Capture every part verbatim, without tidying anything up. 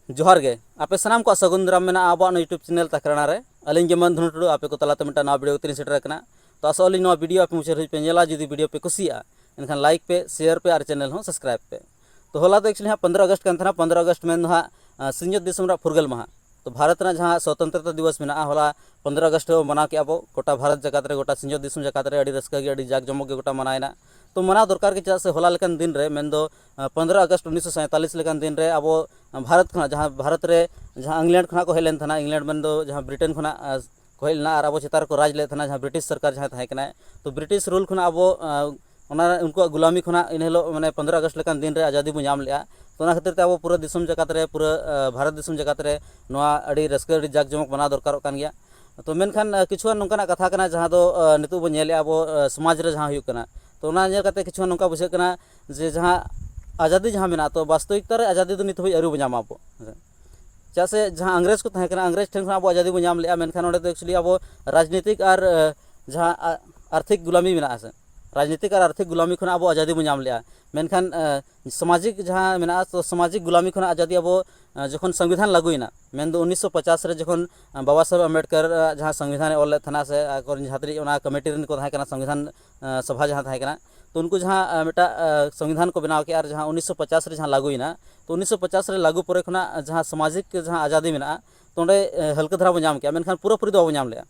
ᱡᱚᱦᱟᱨ ᱜᱮ, ᱟᱯᱮ ᱥᱟᱱᱟᱢ ᱠᱚᱣᱟᱜ ᱥᱟᱹᱜᱩᱱ ᱫᱟᱨᱟᱢ ᱢᱮᱱᱟᱜᱼᱟ ᱟᱵᱚᱣᱟᱜ ᱱᱚᱣᱟ YouTube channel ᱛᱟᱠᱨᱟᱱᱟ ᱨᱮ᱾ ᱟᱹᱞᱤᱧ ᱜᱮ ᱢᱟᱹᱱ ᱫᱷᱚᱱᱩ ᱴᱩᱰᱩ, ᱟᱯᱮ ᱠᱚ ᱛᱟᱞᱟᱛᱮ ᱢᱤᱫᱴᱟᱝ ᱱᱟᱣᱟ video ᱠᱟᱛᱮ ᱞᱤᱧ ᱥᱮᱴᱮᱨ ᱟᱠᱟᱱᱟ᱾ ᱛᱚ ᱟᱥᱚᱜ ᱟᱹᱞᱤᱧ ᱱᱚᱣᱟ video ᱟᱯᱮ ᱢᱩᱪᱟᱹᱫ ᱫᱷᱟᱹᱵᱤᱡ ᱯᱮ ᱧᱮᱞᱟ᱾ ᱡᱩᱫᱤ video ᱯᱮ ᱠᱩᱥᱤᱭᱟᱜᱼᱟ, ᱮᱱᱠᱷᱟᱱ like ᱯᱮ, share ᱯᱮ ᱟᱨ channel ᱦᱚᱸ subscribe ᱯᱮ᱾ ᱛᱚ ᱦᱚᱞᱟ ᱫᱚ actually ᱦᱟᱸᱜ ᱯᱚᱱᱫᱽᱨᱚ ᱟᱜᱚᱥᱴ ᱠᱟᱱ ᱛᱟᱦᱮᱱᱟ᱾ ᱯᱚᱱᱫᱽᱨᱚ ᱟᱜᱚᱥᱴ ᱢᱮᱱ ᱫᱚ ᱦᱟᱸᱜ ᱟᱸ, ᱥᱤᱧᱚᱛ ᱫᱤᱥᱚᱢ ᱨᱮᱱᱟᱜ ᱯᱷᱩᱨᱜᱟᱹᱞ ᱢᱟᱦᱟ᱾ ᱛᱚ ᱵᱷᱟᱨᱚᱛ ᱨᱮᱱᱟᱜ ᱡᱟᱦᱟᱸ ᱥᱚᱛᱚᱱᱛᱨᱚᱛᱟ ᱫᱤᱵᱚᱥ ᱢᱮᱱᱟᱜᱼᱟ, ᱦᱚᱞᱟ ᱯᱚᱱᱫᱽᱨᱚ ᱟᱜᱚᱥᱴ ᱵᱚ ᱢᱟᱱᱟᱣ ᱠᱮᱜᱼᱟ ᱵᱚ᱾ ᱜᱚᱴᱟ ᱵᱷᱟᱨᱚᱛ ᱡᱟᱠᱟᱛ ᱨᱮ, ᱜᱚᱴᱟ ᱥᱤᱧᱚᱛ ᱫᱤᱥᱚᱢ ᱡᱟᱠᱟᱛ ᱨᱮ ᱟᱹᱰᱤ ᱨᱟᱹᱥᱠᱟᱹ ᱜᱮ, ᱟᱹᱰᱤ ᱡᱟᱠ ᱡᱚᱢᱚᱠ ᱜᱮ ᱜᱚᱴᱟ ᱢᱟᱱᱟᱣᱮᱱᱟ᱾ ᱛᱚ ᱢᱟᱱᱟᱣ ᱫᱚᱨᱠᱟᱨ ᱜᱮ, ᱪᱮᱫᱟᱜ ᱥᱮ ᱦᱚᱞᱟ ᱞᱮᱠᱟᱱ ᱫᱤᱱ ᱨᱮ, ᱢᱮᱱᱫᱚ ᱟᱸ, ᱯᱚᱱᱫᱽᱨᱚ ᱟᱜᱚᱥᱴ ᱩᱱᱤᱥᱥᱚ ᱥᱟᱸᱭᱛᱟᱞᱤᱥ ᱞᱮᱠᱟᱱ ᱫᱤᱱ ᱨᱮ ᱟᱵᱚ ᱟᱸ, ᱵᱷᱟᱨᱚᱛ ᱠᱷᱚᱱᱟᱜ, ᱡᱟᱦᱟᱸ ᱵᱷᱟᱨᱚᱛ ᱨᱮ ᱡᱟᱦᱟᱸ ᱤᱝᱞᱮᱱᱰ ᱠᱷᱚᱱᱟᱜ ᱠᱚ ᱦᱮᱡ ᱞᱮᱱ ᱛᱟᱦᱮᱱᱟ, ᱤᱝᱞᱮᱱᱰ ᱢᱮᱱᱫᱚ ᱡᱟᱦᱟᱸ ᱵᱨᱤᱴᱮᱱ ᱠᱷᱚᱱᱟᱜ ᱟᱸ, ᱠᱚ ᱦᱮᱡ ᱞᱮᱱᱟ ᱟᱨ ᱟᱵᱚ ᱪᱮᱛᱟᱱ ᱨᱮᱠᱚ ᱨᱟᱡᱽ ᱞᱮᱫ ᱛᱟᱦᱮᱱᱟ, ᱡᱟᱦᱟᱸ ᱵᱨᱤᱴᱤᱥ ᱥᱚᱨᱠᱟᱨ ᱡᱟᱦᱟᱸᱭ ᱛᱟᱦᱮᱸ ᱠᱟᱱᱟᱭ᱾ ᱛᱚ ᱵᱨᱤᱴᱤᱥ ᱨᱩᱞ ᱠᱷᱚᱱᱟᱜ ᱟᱵᱚ ᱟᱸ, ᱚᱱᱟ ᱩᱱᱠᱩᱣᱟᱜ ᱜᱩᱞᱟᱢᱤ ᱠᱷᱚᱱᱟᱜ ᱤᱱ ᱦᱤᱞᱳᱜ ᱢᱟᱱᱮ ᱯᱚᱱᱫᱽᱨᱚ ᱟᱜᱚᱥᱴ ᱞᱮᱠᱟᱱ ᱫᱤᱱ ᱨᱮ ᱟᱡᱟᱫᱤ ᱵᱚ ᱧᱟᱢ ᱞᱮᱜᱼᱟ᱾ ᱛᱚ ᱚᱱᱟ ᱠᱷᱟᱹᱛᱤᱨ ᱛᱮ ᱟᱵᱚ ᱯᱩᱨᱟᱹ ᱫᱤᱥᱚᱢ ᱡᱟᱠᱟᱛ ᱨᱮ, ᱯᱩᱨᱟᱹ ᱟᱸ, ᱵᱷᱟᱨᱚᱛ ᱫᱤᱥᱚᱢ ᱡᱟᱠᱟᱛ ᱨᱮ ᱱᱚᱣᱟ ᱟᱹᱰᱤ ᱨᱟᱹᱥᱠᱟᱹ, ᱟᱹᱰᱤ ᱡᱟᱠ ᱡᱚᱢᱚᱠ ᱢᱟᱱᱟᱣ ᱫᱚᱨᱠᱟᱨᱚᱜ ᱠᱟᱱ ᱜᱮᱭᱟ᱾ ᱛᱚ ᱢᱮᱱᱠᱷᱟᱱ ᱟᱸ, ᱠᱤᱪᱷᱩᱜᱟᱱ ᱱᱚᱝᱠᱟᱱᱟᱜ ᱠᱟᱛᱷᱟ ᱠᱟᱱᱟ ᱡᱟᱦᱟᱸ ᱫᱚ ᱟᱸ, ᱱᱤᱛᱚᱜ ᱵᱚ ᱧᱮᱞᱮᱜᱼᱟ ᱟᱵᱚ ᱟᱸ, ᱥᱚᱢᱟᱡᱽ ᱨᱮ ᱡᱟᱦᱟᱸ ᱦᱩᱭᱩᱜ ᱠᱟᱱᱟ᱾ ᱛᱚ ᱚᱱᱟ ᱧᱮᱞ ᱠᱟᱛᱮ ᱠᱤᱪᱷᱩᱜᱟᱱ ᱱᱚᱝᱠᱟ ᱵᱩᱡᱷᱟᱹᱜ ᱠᱟᱱᱟ ᱡᱮ ᱡᱟᱦᱟᱸ ᱟᱡᱟᱫᱤ ᱡᱟᱦᱟᱸ ᱢᱮᱱᱟᱜᱼᱟ, ᱛᱚ ᱵᱟᱥᱛᱚᱵᱤᱠᱛᱟ ᱨᱮ ᱟᱡᱟᱫᱤ ᱫᱚ ᱱᱤᱛ ᱦᱟᱹᱵᱤᱡ ᱟᱹᱣᱨᱤ ᱵᱚ ᱧᱟᱢᱟ ᱟᱵᱚ᱾ ᱪᱮᱫᱟᱜ ᱥᱮ ᱡᱟᱦᱟᱸ ᱤᱝᱨᱮᱡᱽ ᱠᱚ ᱛᱟᱦᱮᱸ ᱠᱟᱱᱟ, ᱤᱝᱨᱮᱡᱽ ᱴᱷᱮᱱ ᱠᱷᱚᱱ ᱟᱵᱚ ᱟᱡᱟᱫᱤ ᱵᱚ ᱧᱟᱢ ᱞᱮᱜᱼᱟ, ᱢᱮᱱᱠᱷᱟᱱ ᱚᱸᱰᱮ ᱫᱚ actually ᱟᱵᱚ ᱨᱟᱡᱽᱱᱤᱛᱤᱠ ᱟᱨ ᱟᱸ, ᱡᱟᱦᱟᱸ ᱟ- ᱟᱨᱛᱷᱤᱠ ᱜᱩᱞᱟᱢᱤ ᱢᱮᱱᱟᱜᱼᱟ ᱥᱮ, ᱨᱟᱡᱽᱱᱤᱛᱤᱠ ᱟᱨ ᱟᱨᱛᱷᱤᱠ ᱜᱩᱞᱟᱢᱤ ᱠᱷᱚᱱᱟᱜ ᱟᱵᱚ ᱟᱡᱟᱫᱤ ᱵᱚ ᱧᱟᱢ ᱞᱮᱜᱼᱟ᱾ ᱢᱮᱱᱠᱷᱟᱱ ᱟᱸ, ᱥᱟᱢᱟᱡᱤᱠ ᱡᱟᱦᱟᱸ ᱢᱮᱱᱟᱜᱼᱟ, ᱛᱚ ᱥᱟᱢᱟᱡᱤᱠ ᱜᱩᱞᱟᱢᱤ ᱠᱷᱚᱱᱟᱜ ᱟᱡᱟᱫᱤ ᱟᱵᱚ ᱟᱸ, ᱡᱚᱠᱷᱚᱱ ᱥᱚᱝᱵᱤᱫᱷᱟᱱ ᱞᱟᱹᱜᱩᱭᱮᱱᱟ, ᱢᱮᱱᱫᱚ ᱩᱱᱤᱥᱥᱚ ᱯᱚᱪᱟᱥ ᱨᱮ ᱡᱚᱠᱷᱚᱱ ᱟᱸ, ᱵᱟᱵᱟ ᱥᱟᱦᱮᱵᱽ ᱟᱢᱵᱮᱰᱠᱚᱨ ᱟᱜ ᱡᱟᱦᱟᱸ ᱥᱚᱝᱵᱤᱫᱷᱟᱱᱮ ᱚᱞ ᱞᱮᱫ ᱛᱟᱦᱮᱱᱟ ᱥᱮ ᱟᱠᱚᱨᱮᱱ ᱡᱟᱦᱟᱸ ᱛᱤᱱᱟᱹᱜ ᱚᱱᱟ ᱠᱚᱢᱤᱴᱤ ᱨᱮᱱ ᱠᱚ ᱛᱟᱦᱮᱸ ᱠᱟᱱᱟ, ᱥᱚᱝᱵᱤᱫᱷᱟᱱ ᱟᱸ, ᱥᱚᱵᱷᱟ ᱡᱟᱦᱟᱸ ᱛᱟᱦᱮᱸ ᱠᱟᱱᱟ, ᱛᱚ ᱩᱱᱠᱩ ᱡᱟᱦᱟᱸ ᱟᱸ, ᱢᱤᱫᱴᱟᱜ ᱟᱸ, ᱥᱚᱝᱵᱤᱫᱷᱟᱱ ᱠᱚ ᱵᱮᱱᱟᱣ ᱠᱮᱜᱼᱟ ᱟᱨ ᱡᱟᱦᱟᱸ ᱩᱱᱤᱥᱥᱚ ᱯᱚᱪᱟᱥ ᱨᱮ ᱡᱟᱦᱟᱸ ᱞᱟᱹᱜᱩᱭᱮᱱᱟ, ᱛᱚ ᱩᱱᱤᱥᱥᱚ ᱯᱚᱪᱟᱥ ᱨᱮ ᱞᱟᱹᱜᱩ ᱯᱚᱨᱮ ᱠᱷᱚᱱᱟᱜ ᱡᱟᱦᱟᱸ ᱥᱟᱢᱟᱡᱤᱠ ᱡᱟᱦᱟᱸ ᱟᱡᱟᱫᱤ ᱢᱮᱱᱟᱜᱼᱟ, ᱛᱚ ᱚᱸᱰᱮ ᱟᱸ, ᱦᱟᱹᱞᱠᱟᱹ ᱫᱷᱟᱨᱟ ᱵᱚ ᱧᱟᱢ ᱠᱮᱜᱼᱟ, ᱢᱮᱱᱠᱷᱟᱱ ᱯᱩᱨᱟᱹᱯᱩᱨᱤ ᱫᱚ ᱵᱟᱵᱚ ᱧᱟᱢ ᱞᱮᱜᱼᱟ᱾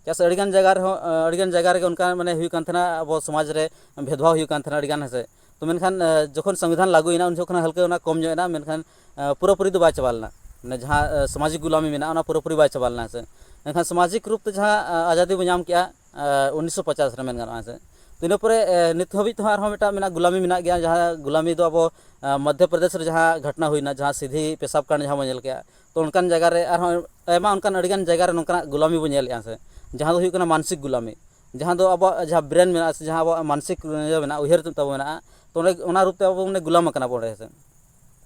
ᱪᱮᱫᱟᱜ ᱥᱮ ᱟᱹᱰᱤᱜᱟᱱ ᱡᱟᱭᱜᱟ ᱨᱮᱦᱚᱸ, ᱟᱹᱰᱤᱜᱟᱱ ᱡᱟᱭᱜᱟ ᱨᱮᱜᱮ ᱚᱱᱠᱟ ᱢᱟᱱᱮ ᱦᱩᱭᱩᱜ ᱠᱟᱱ ᱛᱟᱦᱮᱱᱟ, ᱟᱵᱚ ᱥᱚᱢᱟᱡᱽ ᱨᱮ ᱵᱷᱮᱫᱽᱵᱷᱟᱣ ᱦᱩᱭᱩᱜ ᱠᱟᱱ ᱛᱟᱦᱮᱱᱟ ᱟᱹᱰᱤᱜᱟᱱ, ᱦᱮᱸ ᱥᱮ᱾ ᱛᱚ ᱢᱮᱱᱠᱷᱟᱱ ᱟᱸ, ᱡᱚᱠᱷᱚᱱ ᱥᱚᱝᱵᱤᱫᱷᱟᱱ ᱞᱟᱹᱜᱩᱭᱮᱱᱟ, ᱩᱱ ᱡᱚᱠᱷᱚᱱ ᱦᱟᱹᱞᱠᱟᱹ ᱚᱱᱟ ᱠᱚᱢ ᱧᱚᱜ ᱮᱱᱟ, ᱢᱮᱱᱠᱷᱟᱱ ᱟᱸ, ᱯᱩᱨᱟᱹᱯᱩᱨᱤ ᱫᱚ ᱵᱟᱭ ᱪᱟᱵᱟ ᱞᱮᱱᱟ᱾ ᱢᱟᱱᱮ ᱡᱟᱦᱟᱸ ᱟᱸ, ᱥᱟᱢᱟᱡᱤᱠ ᱜᱩᱞᱟᱢᱤ ᱢᱮᱱᱟᱜᱼᱟ, ᱚᱱᱟ ᱯᱩᱨᱟᱹᱯᱩᱨᱤ ᱵᱟᱭ ᱪᱟᱵᱟ ᱞᱮᱱᱟ, ᱦᱮᱸ ᱥᱮ᱾ ᱢᱮᱱᱠᱷᱟᱱ ᱥᱟᱢᱟᱡᱤᱠ ᱨᱩᱯ ᱛᱮ ᱡᱟᱦᱟᱸ ᱟᱸ, ᱟᱡᱟᱫᱤ ᱵᱚ ᱧᱟᱢ ᱠᱮᱜᱼᱟ ᱟᱸ, ᱩᱱᱤᱥᱥᱚ ᱯᱚᱪᱟᱥ ᱨᱮ, ᱢᱮᱱ ᱜᱟᱱᱚᱜᱼᱟ, ᱦᱮᱸ ᱥᱮ᱾ ᱛᱚ ᱤᱱᱟᱹ ᱯᱚᱨᱮ ᱟᱸ, ᱱᱤᱛ ᱦᱟᱹᱵᱤᱡ ᱛᱮᱦᱚᱸ ᱟᱨᱦᱚᱸ ᱢᱤᱫᱴᱟᱝ ᱢᱮᱱᱟᱜᱼᱟ, ᱜᱩᱞᱟᱢᱤ ᱢᱮᱱᱟᱜ ᱜᱮᱭᱟ, ᱡᱟᱦᱟᱸ ᱜᱩᱞᱟᱢᱤ ᱫᱚ ᱟᱵᱚ ᱟᱸ, ᱢᱚᱫᱽᱫᱷᱚ ᱯᱨᱚᱫᱮᱥ ᱨᱮ ᱡᱟᱦᱟᱸ ᱜᱷᱚᱴᱚᱱᱟ ᱦᱩᱭᱱᱟ, ᱡᱟᱦᱟᱸ ᱥᱤᱫᱷᱤ ᱯᱮᱥᱟᱵ ᱠᱟᱱᱰ ᱡᱟᱦᱟᱸ ᱵᱚ ᱧᱮᱞ ᱠᱮᱜᱼᱟ, ᱛᱚ ᱚᱱᱠᱟᱱ ᱡᱟᱭᱜᱟ ᱨᱮ ᱟᱨᱦᱚᱸ ᱟᱭᱢᱟ ᱚᱱᱠᱟᱱ ᱟᱹᱰᱤᱜᱟᱱ ᱡᱟᱭᱜᱟ ᱨᱮ ᱱᱚᱝᱠᱟᱱᱟᱜ ᱜᱩᱞᱟᱢᱤ ᱵᱚ ᱧᱮᱞᱮᱜᱼᱟ, ᱥᱮ᱾ ᱡᱟᱦᱟᱸ ᱫᱚ ᱦᱩᱭᱩᱜ ᱠᱟᱱᱟ ᱢᱟᱱᱥᱤᱠ ᱜᱩᱞᱟᱢᱤ, ᱡᱟᱦᱟᱸ ᱫᱚ ᱟᱵᱚᱣᱟᱜ ᱡᱟᱦᱟᱸ brain ᱢᱮᱱᱟᱜᱼᱟ, ᱥᱮ ᱡᱟᱦᱟᱸ ᱟᱵᱚᱣᱟᱜ ᱢᱟᱱᱥᱤᱠ ᱤᱭᱟᱹ ᱢᱮᱱᱟᱜᱼᱟ, ᱩᱭᱦᱟᱹᱨ ᱛᱟᱵᱚ ᱢᱮᱱᱟᱜᱼᱟ, ᱛᱚ ᱚᱸᱰᱮ ᱚᱱᱟ ᱨᱩᱯ ᱛᱮ ᱟᱵᱚ ᱢᱟᱱᱮ ᱜᱩᱞᱟᱢ ᱟᱠᱟᱱᱟ ᱵᱚ ᱚᱸᱰᱮ, ᱦᱮᱸ ᱥᱮ᱾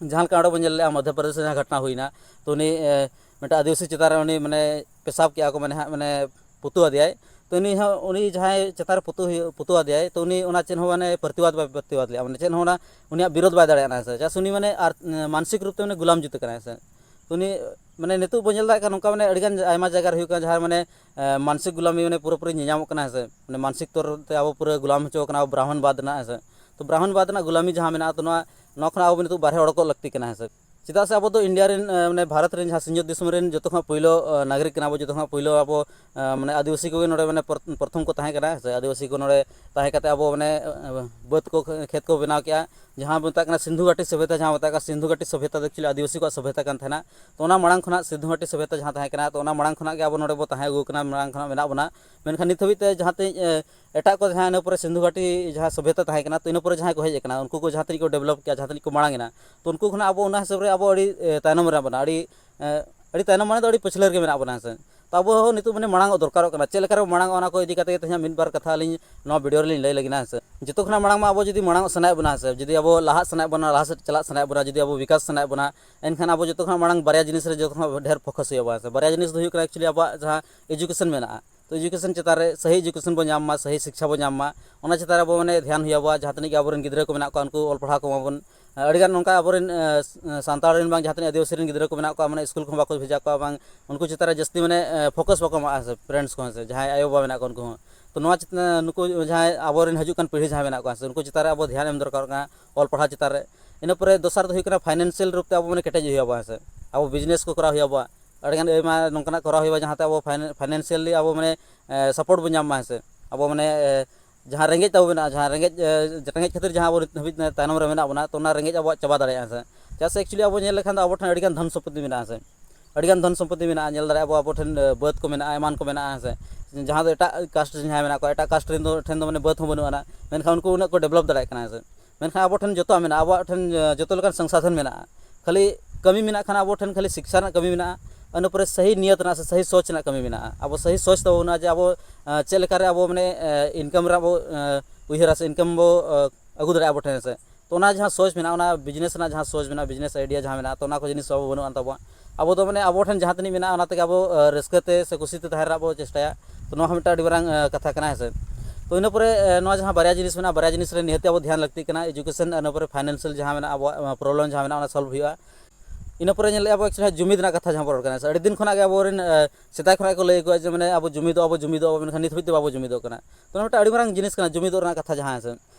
ᱡᱟᱦᱟᱸ ᱞᱮᱠᱟ ᱚᱸᱰᱮ ᱵᱚᱱ ᱧᱮᱞ ᱞᱮᱜᱼᱟ, ᱢᱚᱫᱽᱫᱷᱚ ᱯᱨᱚᱫᱮᱥ ᱨᱮ ᱡᱟᱦᱟᱸ ᱜᱷᱚᱴᱚᱱᱟ ᱦᱩᱭᱱᱟ, ᱛᱚ ᱩᱱᱤ, ᱮ, ᱢᱤᱫᱴᱟᱝ ᱟᱹᱫᱤᱵᱟᱹᱥᱤ ᱪᱮᱛᱟᱱ ᱨᱮ ᱩᱱᱤ ᱢᱟᱱᱮ ᱯᱮᱥᱟᱵ ᱠᱮᱜᱼᱟ ᱠᱚ, ᱢᱟᱱᱮ ᱦᱟᱸᱜ, ᱢᱟᱱᱮ ᱯᱩᱛᱩ ᱟᱫᱮᱭᱟᱭ᱾ ᱛᱚ ᱩᱱᱤ ᱦᱚᱸ, ᱩᱱᱤ ᱡᱟᱦᱟᱸᱭ ᱪᱮᱛᱟᱱ ᱨᱮ ᱯᱩᱛᱩ ᱦᱩᱭᱩᱜ, ᱯᱩᱛᱩ ᱟᱫᱮᱭᱟᱭ, ᱛᱚ ᱩᱱᱤ ᱚᱱᱟ ᱪᱮᱫ ᱦᱚᱸ ᱢᱟᱱᱮ ᱯᱨᱚᱛᱤᱵᱟᱫ ᱵᱟᱭ ᱯᱨᱚᱛᱤᱵᱟᱫ ᱞᱮᱫᱼᱟ, ᱢᱟᱱᱮ ᱪᱮᱫ ᱦᱚᱸ ᱚᱱᱟ ᱩᱱᱤᱭᱟᱜ ᱵᱤᱨᱳᱫ ᱵᱟᱭ ᱫᱟᱲᱮᱭᱟᱜ ᱠᱟᱱᱟ ᱥᱮ, ᱪᱮᱫᱟᱜ ᱥᱮ ᱩᱱᱤ ᱢᱟᱱᱮ ᱟᱨ, ᱮ, ᱢᱟᱱᱥᱤᱠ ᱨᱩᱯ ᱛᱮ ᱢᱟᱱᱮ ᱜᱩᱞᱟᱢ ᱡᱩᱛ ᱠᱟᱱᱟᱭ ᱥᱮ᱾ ᱛᱚ ᱩᱱᱤ ᱢᱟᱱᱮ ᱱᱤᱛᱚᱜ ᱵᱚᱱ ᱧᱮᱞ ᱫᱟᱲᱮᱭᱟᱜ ᱠᱟᱱᱟ, ᱱᱚᱝᱠᱟ ᱢᱟᱱᱮ ᱟᱹᱰᱤᱜᱟᱱ ᱟᱭᱢᱟ ᱡᱟᱭᱜᱟ ᱨᱮ ᱦᱩᱭᱩᱜ ᱠᱟᱱᱟ, ᱡᱟᱦᱟᱸ ᱢᱟᱱᱮ, ᱮ, ᱢᱟᱱᱥᱤᱠ ᱜᱩᱞᱟᱢᱤ ᱢᱟᱱᱮ ᱯᱩᱨᱟᱹᱯᱩᱨᱤ ᱧᱮᱧᱟᱢᱚᱜ ᱠᱟᱱᱟ ᱦᱮᱸ ᱥᱮ, ᱢᱟᱱᱮ ᱢᱟᱱᱥᱤᱠ ᱛᱚᱨ ᱛᱮ ᱟᱵᱚ ᱯᱩᱨᱟᱹ ᱜᱩᱞᱟᱢ ᱦᱚᱪᱚ ᱠᱟᱱᱟ ᱵᱨᱟᱦᱢᱚᱱ ᱵᱟᱫ ᱨᱮᱱᱟᱜ ᱦᱮᱸ ᱥᱮ᱾ ᱛᱚ ᱵᱨᱟᱦᱢᱚᱱ ᱵᱟᱫ ᱨᱮᱱᱟᱜ ᱜᱩᱞᱟᱢᱤ ᱡᱟᱦᱟᱸ ᱢᱮᱱᱟᱜᱼᱟ, ᱛᱚ ᱱᱚᱣᱟ, ᱱᱚᱣᱟ ᱠᱷᱚᱱᱟᱜ ᱟᱵᱚ ᱱᱤᱛᱚᱜ ᱵᱟᱨᱦᱮ ᱚᱰᱚᱠᱚᱜ ᱞᱟᱹᱠᱛᱤ ᱠᱟᱱᱟ ᱦᱮᱸ ᱥᱮ᱾ ᱪᱮᱫᱟᱜ ᱥᱮ ᱟᱵᱚ ᱫᱚ ᱤᱱᱰᱤᱭᱟ ᱨᱮᱱ, ᱮ, ᱢᱟᱱᱮ ᱵᱷᱟᱨᱚᱛ ᱨᱮᱱ ᱡᱟᱦᱟᱸ ᱥᱤᱧᱚᱛ ᱫᱤᱥᱚᱢ ᱨᱮᱱ ᱡᱚᱛᱚ ᱠᱷᱚᱱᱟᱜ ᱯᱳᱭᱞᱳ, ᱮ, ᱱᱟᱜᱚᱨᱤᱠ ᱠᱟᱱᱟ ᱵᱚ, ᱡᱚᱛᱚ ᱠᱷᱚᱱᱟᱜ ᱯᱳᱭᱞᱳ ᱟᱵᱚ, ᱮ, ᱢᱟᱱᱮ ᱟᱹᱫᱤᱵᱟᱹᱥᱤ ᱠᱚᱜᱮ ᱱᱚᱰᱮ ᱢᱟᱱᱮ ᱯᱨᱚᱛ-, ᱯᱨᱚᱛᱷᱚᱢ ᱠᱚ ᱛᱟᱦᱮᱸ ᱠᱟᱱᱟ ᱦᱮᱸ ᱥᱮ᱾ ᱟᱹᱫᱤᱵᱟᱹᱥᱤ ᱠᱚ ᱱᱚᱰᱮ ᱛᱟᱦᱮᱸ ᱠᱟᱛᱮ ᱟᱵᱚ ᱢᱟᱱᱮ, ᱮ, ᱵᱟᱹᱫᱽ ᱠᱚ, ᱠᱷᱮᱛ ᱠᱚ ᱵᱮᱱᱟᱣ ᱠᱮᱜᱼᱟ, ᱡᱟᱦᱟᱸ ᱵᱚᱱ ᱢᱮᱛᱟᱜ ᱠᱟᱱᱟ ᱥᱤᱱᱫᱷᱩ ᱜᱷᱟᱴᱤ ᱥᱚᱵᱷᱭᱚᱛᱟ, ᱡᱟᱦᱟᱸ ᱢᱮᱛᱟᱜ ᱠᱟᱱᱟ ᱥᱤᱱᱫᱷᱩ ᱜᱷᱟᱴᱤ ᱥᱚᱵᱷᱭᱚᱛᱟ ᱫᱚ actually ᱟᱹᱫᱤᱵᱟᱹᱥᱤ ᱠᱚᱣᱟᱜ ᱥᱚᱵᱷᱭᱚᱛᱟ ᱠᱟᱱ ᱛᱟᱦᱮᱱᱟ᱾ ᱛᱚ ᱚᱱᱟ ᱢᱟᱲᱟᱝ ᱠᱷᱚᱱᱟᱜ ᱥᱤᱱᱫᱷᱩ ᱜᱷᱟᱴᱤ ᱥᱚᱵᱷᱭᱚᱛᱟ ᱡᱟᱦᱟᱸ ᱛᱟᱦᱮᱸ ᱠᱟᱱᱟ, ᱛᱚ ᱚᱱᱟ ᱢᱟᱲᱟᱝ ᱠᱷᱚᱱᱟᱜ ᱜᱮ ᱟᱵᱚ ᱱᱚᱰᱮ ᱵᱚ ᱛᱟᱦᱮᱸ ᱟᱹᱜᱩ ᱟᱠᱟᱱᱟ, ᱢᱟᱲᱟᱝ ᱠᱷᱚᱱᱟᱜ ᱢᱮᱱᱟᱜ ᱵᱚᱱᱟ᱾ ᱢᱮᱱᱠᱷᱟᱱ ᱱᱤᱛ ᱦᱟᱹᱵᱤᱡ ᱛᱮ ᱡᱟᱦᱟᱸ ᱛᱤᱱᱟᱹᱜ, ᱮ, ᱮᱴᱟᱜ ᱠᱚ ᱡᱟᱦᱟᱸ ᱤᱱᱟᱹ ᱯᱚᱨᱮ ᱥᱤᱱᱫᱷᱩ ᱜᱷᱟᱴᱤ ᱡᱟᱦᱟᱸ ᱥᱚᱵᱷᱭᱚᱛᱟ ᱛᱟᱦᱮᱸ ᱠᱟᱱᱟ, ᱛᱚ ᱤᱱᱟᱹ ᱯᱚᱨᱮ ᱡᱟᱦᱟᱸᱭ ᱠᱚ ᱦᱮᱡ ᱟᱠᱟᱱᱟ, ᱩᱱᱠᱩ ᱠᱚ ᱡᱟᱦᱟᱸ ᱛᱤᱱᱟᱹᱜ ᱠᱚ ᱰᱮᱵᱷᱞᱚᱯ ᱠᱮᱜᱼᱟ, ᱡᱟᱦᱟᱸ ᱛᱤᱱᱟᱹᱜ ᱠᱚ ᱢᱟᱲᱟᱝ ᱮᱱᱟ, ᱛᱚ ᱩᱱᱠᱩ ᱠᱷᱚᱱᱟᱜ ᱟᱵᱚ ᱚᱱᱟ ᱦᱤᱥᱟᱹᱵ ᱨᱮ ᱟᱵᱚ ᱟᱹᱰᱤ, ᱮ, ᱛᱟᱭᱱᱚᱢ ᱨᱮ ᱢᱮᱱᱟᱜ ᱵᱚᱱᱟ, ᱟᱹᱰᱤ, ᱮ, ᱟᱹᱰᱤ ᱛᱟᱭᱱᱚᱢ ᱢᱟᱱᱮ ᱫᱚ ᱟᱹᱰᱤ ᱯᱟᱹᱪᱷᱞᱟᱹ ᱨᱮᱜᱮ ᱢᱮᱱᱟᱜ ᱵᱚᱱᱟ ᱦᱮᱸ ᱥᱮ᱾ ᱛᱚ ᱟᱵᱚ ᱦᱚᱸ ᱱᱤᱛᱚᱜ ᱢᱟᱱᱮ ᱢᱟᱲᱟᱝᱚᱜ ᱫᱚᱨᱠᱟᱨᱚᱜ ᱠᱟᱱᱟ᱾ ᱪᱮᱫ ᱞᱮᱠᱟ ᱨᱮ ᱢᱟᱲᱟᱝᱚᱜᱼᱟ, ᱚᱱᱟ ᱠᱚ ᱤᱫᱤ ᱠᱟᱛᱮ ᱜᱮ ᱛᱮᱦᱮᱧ ᱢᱤᱫ ᱵᱟᱨ ᱠᱟᱛᱷᱟ ᱟᱹᱞᱤᱧ ᱱᱚᱣᱟ ᱵᱷᱤᱰᱤᱭᱳ ᱨᱮᱞᱤᱧ ᱞᱟᱹᱭ ᱞᱟᱹᱜᱤᱫ ᱦᱮᱸ ᱥᱮ᱾ ᱡᱚᱛᱚ ᱠᱷᱚᱱᱟᱜ ᱢᱟᱲᱟᱝ ᱢᱟ ᱟᱵᱚ ᱡᱩᱫᱤ ᱢᱟᱲᱟᱝᱚᱜ ᱥᱟᱱᱟᱭᱮᱫ ᱵᱚᱱᱟ ᱦᱮᱸ ᱥᱮ, ᱡᱩᱫᱤ ᱟᱵᱚ ᱞᱟᱦᱟᱜ ᱥᱟᱱᱟᱭᱮᱫ ᱵᱚᱱᱟ, ᱞᱟᱦᱟ ᱥᱮᱫ ᱪᱟᱞᱟᱜ ᱥᱟᱱᱟᱭᱮᱫ ᱵᱚᱱᱟ, ᱡᱩᱫᱤ ᱟᱵᱚ ᱵᱤᱠᱟᱥ ᱥᱟᱱᱟᱭᱮᱫ ᱵᱚᱱᱟ, ᱮᱱᱠᱷᱟᱱ ᱟᱵᱚ ᱡᱚᱛᱚ ᱠᱷᱚᱱᱟᱜ ᱢᱟᱲᱟᱝ ᱵᱟᱨᱭᱟ ᱡᱤᱱᱤᱥ ᱨᱮ ᱡᱚᱛᱚ ᱠᱷᱚᱱᱟᱜ ᱰᱷᱮᱨ ᱯᱷᱳᱠᱟᱥ ᱦᱩᱭᱩᱜᱼᱟ ᱦᱮᱸ ᱥᱮ᱾ ᱵᱟᱨᱭᱟ ᱡᱤᱱᱤᱥ ᱫᱚ ᱦᱩᱭᱩᱜ ᱠᱟᱱᱟ actually ᱟᱵᱚᱣᱟᱜ ᱡᱟᱦᱟᱸ ᱮᱡᱩᱠᱮᱥᱚᱱ ᱢᱮᱱᱟᱜᱼᱟ, ᱛᱚ ᱮᱡᱩᱠᱮᱥᱚᱱ ᱪᱮᱛᱟᱱ ᱨᱮ ᱥᱟᱹᱦᱤ ᱮᱡᱩᱠᱮᱥᱚᱱ ᱵᱚᱱ ᱧᱟᱢ ᱢᱟ, ᱥᱟᱹᱦᱤ ᱥᱤᱠᱪᱷᱟ ᱵᱚᱱ ᱧᱟᱢ ᱢᱟ, ᱚᱱᱟ ᱪᱮᱛᱟᱱ ᱨᱮ ᱟᱵᱚ ᱢᱟᱱᱮ ᱫᱷᱮᱭᱟᱱ ᱦᱩᱭ ᱟᱵᱚᱣᱟ᱾ ᱡᱟᱦᱟᱸ ᱛᱤᱱᱟᱹᱜ ᱜᱮ ᱟᱵᱚᱨᱮᱱ ᱜᱤᱫᱽᱨᱟᱹ ᱠᱚ ᱢᱮᱱᱟᱜ ᱠᱚᱣᱟ, ᱩᱱᱠᱩ ᱚᱞ ᱯᱟᱲᱦᱟᱣ ᱠᱚ ᱮᱢᱟ ᱵᱚᱱ᱾ ᱟᱹᱰᱤᱜᱟᱱ ᱱᱚᱝᱠᱟ ᱟᱵᱚᱨᱮᱱ, ᱮ, ᱥᱟᱱᱛᱟᱲ ᱨᱮᱱ ᱵᱟᱝ ᱡᱟᱦᱟᱸ ᱛᱤᱱᱟᱹᱜ ᱟᱹᱫᱤᱵᱟᱹᱥᱤ ᱨᱮᱱ ᱜᱤᱫᱽᱨᱟᱹ ᱠᱚ ᱢᱮᱱᱟᱜ ᱠᱚᱣᱟ, ᱢᱟᱱᱮ ᱥᱠᱩᱞ ᱠᱚᱦᱚᱸ ᱵᱟᱠᱚ ᱵᱷᱮᱡᱟ ᱠᱚᱣᱟ, ᱵᱟᱝ ᱩᱱᱠᱩ ᱪᱮᱛᱟᱱ ᱨᱮ ᱡᱟᱹᱥᱛᱤ ᱢᱟᱱᱮ, ᱮ, ᱯᱷᱳᱠᱟᱥ ᱵᱟᱠᱚ ᱮᱢᱟᱜᱼᱟ ᱥᱮ, ᱯᱮᱨᱮᱱᱴᱥ ᱠᱚᱦᱚᱸ ᱥᱮ ᱡᱟᱦᱟᱸᱭ ᱟᱭᱳᱼᱵᱟᱵᱟ ᱢᱮᱱᱟᱜ ᱠᱚᱣᱟ ᱩᱱᱠᱩ ᱦᱚᱸ᱾ ᱛᱚ ᱱᱚᱣᱟ ᱪᱮᱛᱟᱱ, ᱱᱩᱠᱩ ᱡᱟᱦᱟᱸᱭ ᱟᱵᱚᱨᱮᱱ ᱦᱤᱡᱩᱜ ᱠᱟᱱ ᱯᱤᱲᱦᱤ ᱡᱟᱦᱟᱸᱭ ᱢᱮᱱᱟᱜ ᱠᱚᱣᱟ ᱥᱮ, ᱩᱱᱠᱩ ᱪᱮᱛᱟᱱ ᱨᱮ ᱟᱵᱚ ᱫᱷᱮᱭᱟᱱ ᱮᱢ ᱫᱚᱨᱠᱟᱨᱚᱜ ᱠᱟᱱᱟ ᱚᱞ ᱯᱟᱲᱦᱟᱣ ᱪᱮᱛᱟᱱ ᱨᱮ᱾ ᱤᱱᱟᱹ ᱯᱚᱨᱮ ᱫᱚᱥᱟᱨ ᱫᱚ ᱦᱩᱭᱩᱜ ᱠᱟᱱᱟ ᱯᱷᱟᱭᱱᱮᱱᱥᱤᱭᱟᱞ ᱨᱩᱯ ᱛᱮ ᱟᱵᱚ ᱢᱟᱱᱮ ᱠᱮᱴᱮᱡ ᱦᱩᱭ ᱟᱵᱚᱱᱟ ᱥᱮ, ᱟᱵᱚ ᱵᱤᱡᱽᱱᱮᱥ ᱠᱚ ᱠᱚᱨᱟᱣ ᱦᱩᱭ ᱟᱵᱚᱣᱟ, ᱟᱹᱰᱤᱜᱟᱱ ᱟᱭᱢᱟ ᱱᱚᱝᱠᱟᱱᱟᱜ ᱠᱚᱨᱟᱣ ᱦᱩᱭᱩᱜᱼᱟ ᱡᱟᱦᱟᱸᱛᱮ ᱟᱵᱚ ᱯᱷᱟᱭᱱᱮᱱᱥᱤᱭᱟᱞᱤ ᱟᱵᱚ ᱢᱟᱱᱮ, ᱮ, ᱥᱟᱯᱳᱨᱴ ᱵᱚᱱ ᱧᱟᱢ ᱢᱟ ᱦᱮᱸ ᱥᱮ᱾ ᱟᱵᱚ ᱢᱟᱱᱮ, ᱮ, ᱡᱟᱦᱟᱸ ᱨᱮᱸᱜᱮᱡ ᱛᱟᱵᱚ ᱢᱮᱱᱟᱜᱼᱟ, ᱡᱟᱦᱟᱸ ᱨᱮᱸᱜᱮᱡ, ᱮ, ᱨᱮᱸᱜᱮᱡ ᱠᱷᱟᱹᱛᱤᱨ ᱡᱟᱦᱟᱸ ᱟᱵᱚ ᱱᱤᱛ ᱦᱟᱹᱵᱤᱡ ᱛᱟᱭᱱᱚᱢ ᱨᱮ ᱢᱮᱱᱟᱜ ᱵᱚᱱᱟ, ᱛᱚ ᱚᱱᱟ ᱨᱮᱸᱜᱮᱡ ᱟᱵᱚᱣᱟᱜ ᱪᱟᱵᱟ ᱫᱟᱲᱮᱭᱟᱜᱼᱟ ᱦᱮᱸ ᱥᱮ᱾ ᱪᱮᱫᱟᱜ ᱥᱮ actually ᱟᱵᱚ ᱧᱮᱞ ᱞᱮᱠᱷᱟᱱ ᱫᱚ ᱟᱵᱚ ᱴᱷᱮᱱ ᱟᱹᱰᱤᱜᱟᱱ ᱫᱷᱚᱱ ᱥᱚᱢᱯᱚᱛᱤ ᱢᱮᱱᱟᱜᱼᱟ ᱦᱮᱸ ᱥᱮ᱾ ᱟᱹᱰᱤᱜᱟᱱ ᱫᱷᱚᱱ ᱥᱚᱢᱯᱚᱛᱤ ᱢᱮᱱᱟᱜᱼᱟ, ᱧᱮᱞ ᱫᱟᱲᱮᱭᱟᱜᱼᱟ ᱵᱚ ᱟᱵᱚ ᱴᱷᱮᱱ, ᱮ, ᱵᱟᱹᱫᱽ ᱠᱚ ᱢᱮᱱᱟᱜᱼᱟ, ᱮᱢᱟᱱ ᱠᱚ ᱢᱮᱱᱟᱜᱼᱟ ᱦᱮᱸ ᱥᱮ, ᱡᱟᱦᱟᱸ ᱫᱚ ᱮᱴᱟᱜ ᱠᱟᱥᱴ ᱨᱮᱱ ᱡᱟᱦᱟᱸᱭ ᱢᱮᱱᱟᱜ ᱠᱚᱣᱟ, ᱮᱴᱟᱜ ᱠᱟᱥᱴ ᱨᱮᱱ ᱫᱚ ᱴᱷᱮᱱ ᱫᱚ ᱢᱟᱱᱮ ᱵᱟᱹᱫᱽ ᱦᱚᱸ ᱵᱟᱹᱱᱩᱜ ᱟᱱᱟ, ᱢᱮᱱᱠᱷᱟᱱ ᱩᱱᱠᱩ ᱩᱱᱟᱹᱜ ᱠᱚ ᱰᱮᱵᱷᱞᱚᱯ ᱫᱟᱲᱮᱭᱟᱜ ᱠᱟᱱᱟ ᱦᱮᱸ ᱥᱮ᱾ ᱢᱮᱱᱠᱷᱟᱱ ᱟᱵᱚ ᱴᱷᱮᱱ ᱡᱚᱛᱚ ᱟᱢᱮᱱᱟᱜᱼᱟ, ᱟᱵᱚᱣᱟᱜ ᱴᱷᱮᱱ ᱡᱚᱛᱚ ᱞᱮᱠᱟᱱ ᱥᱚᱝᱥᱟᱫᱷᱚᱱ ᱢᱮᱱᱟᱜᱼᱟ, ᱠᱷᱟᱹᱞᱤ ᱠᱟᱹᱢᱤ ᱢᱮᱱᱟᱜ ᱠᱷᱟᱱ ᱟᱵᱚ ᱴᱷᱮᱱ ᱠᱷᱟᱹᱞᱤ ᱥᱤᱠᱥᱟ ᱨᱮᱱᱟᱜ ᱠᱟᱹᱢᱤ ᱢᱮᱱᱟᱜᱼᱟ, ᱤᱱᱟᱹ ᱯᱚᱨᱮ ᱥᱟᱹᱦᱤ ᱱᱤᱭᱚᱛ ᱨᱮᱱᱟᱜ ᱥᱮ ᱥᱟᱹᱦᱤ ᱥᱳᱪ ᱨᱮᱱᱟᱜ ᱠᱟᱹᱢᱤ ᱢᱮᱱᱟᱜᱼᱟ᱾ ᱟᱵᱚ ᱥᱟᱹᱦᱤ ᱥᱳᱪ ᱛᱟᱵᱚᱱᱟ ᱡᱮ ᱟᱵᱚ, ᱮᱸ, ᱪᱮᱫ ᱞᱮᱠᱟᱨᱮ ᱟᱵᱚ ᱢᱟᱱᱮ, ᱮᱸ, ᱤᱱᱠᱟᱢ ᱨᱮ ᱟᱵᱚ, ᱮᱸ, ᱩᱭᱦᱟᱹᱨᱟ ᱥᱮ ᱤᱱᱠᱟᱢ ᱵᱚ, ᱮᱸ, ᱟᱹᱜᱩ ᱫᱟᱲᱮᱭᱟᱜᱼᱟ ᱟᱵᱚ ᱴᱷᱮᱱ ᱦᱮᱸ ᱥᱮ᱾ ᱛᱚ ᱚᱱᱟ ᱡᱟᱦᱟᱸ ᱥᱚᱪ ᱢᱮᱱᱟᱜᱼᱟ, ᱚᱱᱟ ᱵᱤᱡᱽᱱᱮᱥ ᱨᱮᱱᱟᱜ ᱡᱟᱦᱟᱸ ᱥᱚᱪ ᱢᱮᱱᱟᱜᱼᱟ, ᱵᱤᱡᱽᱱᱮᱥ ᱟᱭᱰᱤᱭᱟ ᱡᱟᱦᱟᱸ ᱢᱮᱱᱟᱜᱼᱟ, ᱛᱚ ᱚᱱᱟ ᱠᱚ ᱡᱤᱱᱤᱥ ᱟᱵᱚ ᱵᱟᱹᱱᱩᱜ ᱟᱱ ᱛᱟᱵᱚᱱᱟ᱾ ᱟᱵᱚ ᱫᱚ ᱢᱟᱱᱮ ᱟᱵᱚ ᱴᱷᱮᱱ ᱡᱟᱦᱟᱸ ᱛᱤᱱᱟᱹᱜ ᱢᱮᱱᱟᱜᱼᱟ, ᱚᱱᱟ ᱛᱮᱜᱮ ᱟᱵᱚ ᱨᱟᱹᱥᱠᱟᱹ ᱛᱮ ᱥᱮ ᱠᱩᱥᱤ ᱛᱮ ᱛᱟᱦᱮᱸ ᱨᱮᱱᱟᱜ ᱵᱚ ᱪᱮᱥᱴᱟᱭᱟ᱾ ᱛᱚ ᱱᱚᱣᱟ ᱦᱚᱸ ᱢᱤᱫᱴᱟᱝ ᱟᱹᱰᱤ ᱢᱟᱨᱟᱝ ᱠᱟᱛᱷᱟ ᱠᱟᱱᱟ, ᱦᱮᱸ ᱥᱮ᱾ ᱛᱚ ᱤᱱᱟᱹ ᱯᱚᱨᱮ ᱱᱚᱣᱟ ᱡᱟᱦᱟᱸ ᱵᱟᱨᱭᱟ ᱡᱤᱱᱤᱥ ᱢᱮᱱᱟᱜᱼᱟ, ᱵᱟᱨᱭᱟ ᱡᱤᱱᱤᱥ ᱨᱮ ᱱᱤᱦᱟᱹᱛ ᱟᱵᱚ ᱫᱷᱮᱭᱟᱱ ᱞᱟᱹᱠᱛᱤᱜ ᱠᱟᱱᱟ, ᱮᱡᱩᱠᱮᱥᱚᱱ ᱟᱨ ᱤᱱᱟᱹ ᱯᱚᱨᱮ ᱯᱷᱟᱭᱱᱟᱱᱥᱤᱭᱟᱞ ᱡᱟᱦᱟᱸ ᱢᱮᱱᱟᱜᱼᱟ, ᱟᱵᱚᱣᱟᱜ ᱯᱨᱚᱵᱞᱮᱢ ᱡᱟᱦᱟᱸ ᱢᱮᱱᱟᱜᱼᱟ, ᱚᱱᱟ ᱥᱚᱞᱵᱷ ᱦᱩᱭᱩᱜᱼᱟ᱾ ᱤᱱᱟᱹ ᱯᱚᱨᱮ ᱧᱮᱞᱮᱫᱼᱟ ᱵᱚ actually ᱡᱩᱢᱤᱫ ᱨᱮᱱᱟᱜ ᱠᱟᱛᱷᱟ ᱡᱟᱦᱟᱸ ᱵᱚᱱ ᱨᱚᱲ ᱠᱟᱱᱟ, ᱥᱮ ᱟᱹᱰᱤ ᱫᱤᱱ ᱠᱷᱚᱱᱟᱜ ᱜᱮ ᱟᱵᱚᱨᱮᱱ ᱥᱮᱫᱟᱭ ᱠᱷᱚᱱᱟᱜ ᱜᱮᱠᱚ ᱞᱟᱹᱭ ᱟᱠᱚᱣᱟ ᱡᱮ ᱢᱟᱱᱮ ᱟᱵᱚ ᱡᱩᱢᱤᱫᱚᱜᱼᱟ ᱵᱚ, ᱡᱩᱢᱤᱫᱚᱜᱼᱟ ᱵᱚ, ᱢᱮᱱᱠᱷᱟᱱ ᱱᱤᱛ ᱦᱟᱹᱵᱤᱡ ᱛᱮ ᱵᱟᱵᱚ ᱡᱩᱢᱤᱫᱚᱜ ᱠᱟᱱᱟ᱾ ᱛᱚ ᱱᱚᱣᱟ ᱢᱤᱫᱴᱟᱝ ᱟᱹᱰᱤ ᱢᱟᱨᱟᱝ ᱡᱤᱱᱤᱥ ᱠᱟᱱᱟ ᱡᱩᱢᱤᱫᱚᱜ ᱨᱮᱱᱟᱜ ᱠᱟᱛᱷᱟ ᱡᱟᱦᱟᱸ, ᱦᱮᱸ ᱥᱮ᱾